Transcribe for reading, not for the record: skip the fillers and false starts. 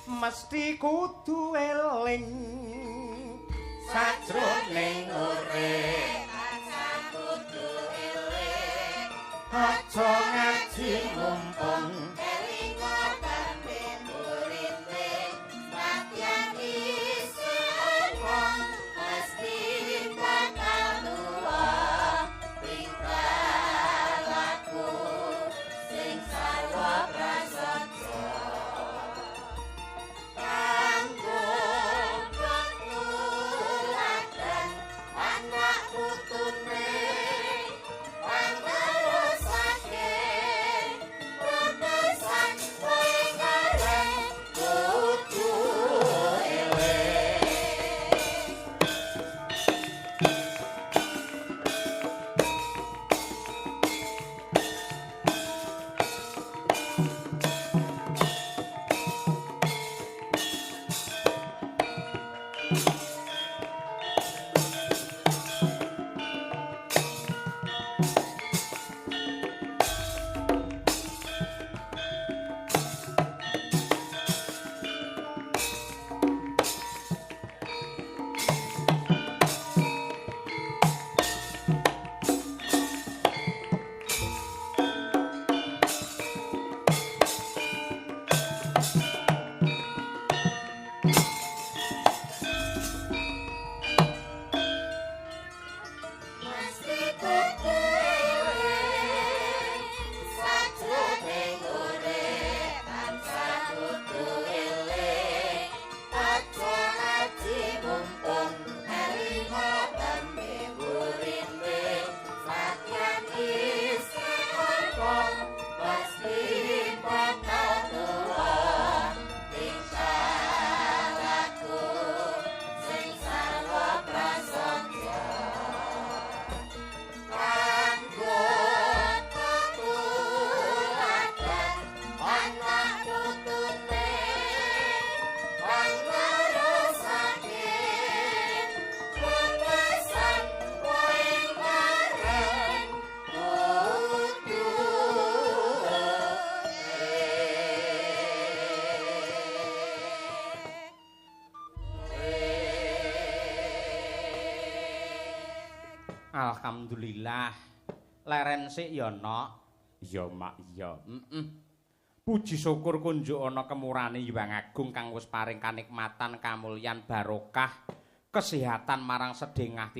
Mesti kudu eling sajroning urip, tansah kudu eling. Aja ngaji mumpung elinga tembe murine, nadyan isih enom mesti bakal tuwa. Tingkah laku sing sarwa prasaja kanggo tetuladan anak putune, panerusake pepesan kowe ngarep kudu eling. Mesti kudu eling sajroning urip, tansah kudu eling. Aja ngaji mumpung elinga tembe murine, nadyan isih enom mesti bakal tuwa. Tingkah laku sing sarwa prasaja kanggo tetuladan anak putune, panerusake pepesan kowe ngarep kudu eling. Alhamdulillah. Leren sik ya, Nok. Ya, Mak, ya. Heeh. Puji syukur kunjuk ana kemurane Hyang Agung kang wis paring kanikmatan kamulyan barokah kesehatan marang sedengah.